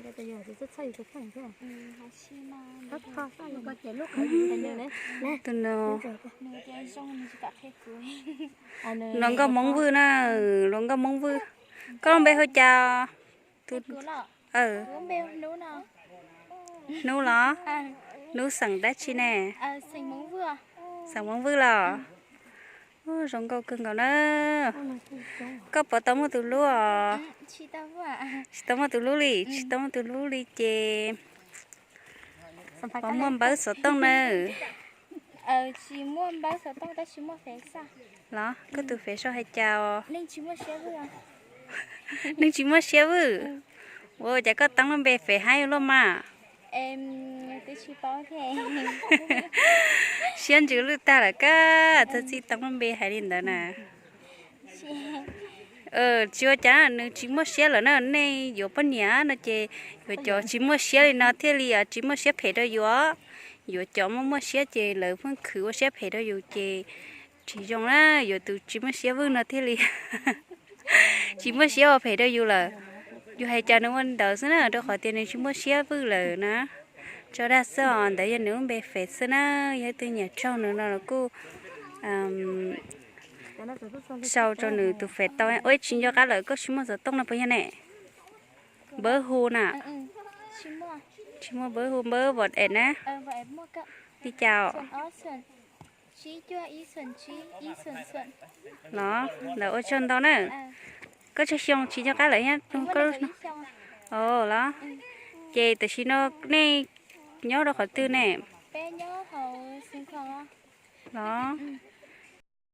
Tus no, hluas nkauj Hmoob Vwj na, hluas nkauj Hmoob Vwj. Koj lub npe hu cas? Hnub los? Hnub xeem dab tsi ne? Xeem Hmoob Vwj los? Zoo nkauj kawg nkaus na. Koj puas tau muaj tus hlub os? Tsis tau muaj tus hlub li, tsis tau muaj tus hlub li ces puas muaj npawb xov tooj na? Los koj tus fev sau hais cas os? Neeg tsis muaj siab vwj. Ua cas koj teeb lub npe fev haib luaj mas? Siab ntsws lwj tag lawm kab txog txij teeb lub npe hais li ntawd na. Tsis ua cas, nws tsis muaj siab lawm na, nej yuav poj niam no ces yuav cov tsis muaj siab li no thiaj li tsis muaj siab phem rau yus. Yuav cov muaj muaj siab ces lawv pheej khwv ua siab phem rau yus ces tsis zoo na, yuav tus tsis muaj siab vwj no thiaj li tsis muaj siab ua phem rau yus lawm. Yus hais cas nws ua li ntawd xwb na, rau qhov tias nws tsis muaj siab vwj lawm na. Tso dag xwb os, ntawd yog nws lub npe fev xwb na, yog leej twg nyiam raug nws no los kuj sau rau nws tus fev tau. Ua ib tsis nco qab lawm, koj tsis muaj xov tooj no puas yog ne? Npawb hu na? Tsis muaj npawb hu, npawb WhatsApp na? Li cas os? Los ntawd ua tsaug ntau na. Koj tsawg xyoo tsis nco qab lawm thiab? Los ces tam sim no nej nyob rau qhov twg ne? Los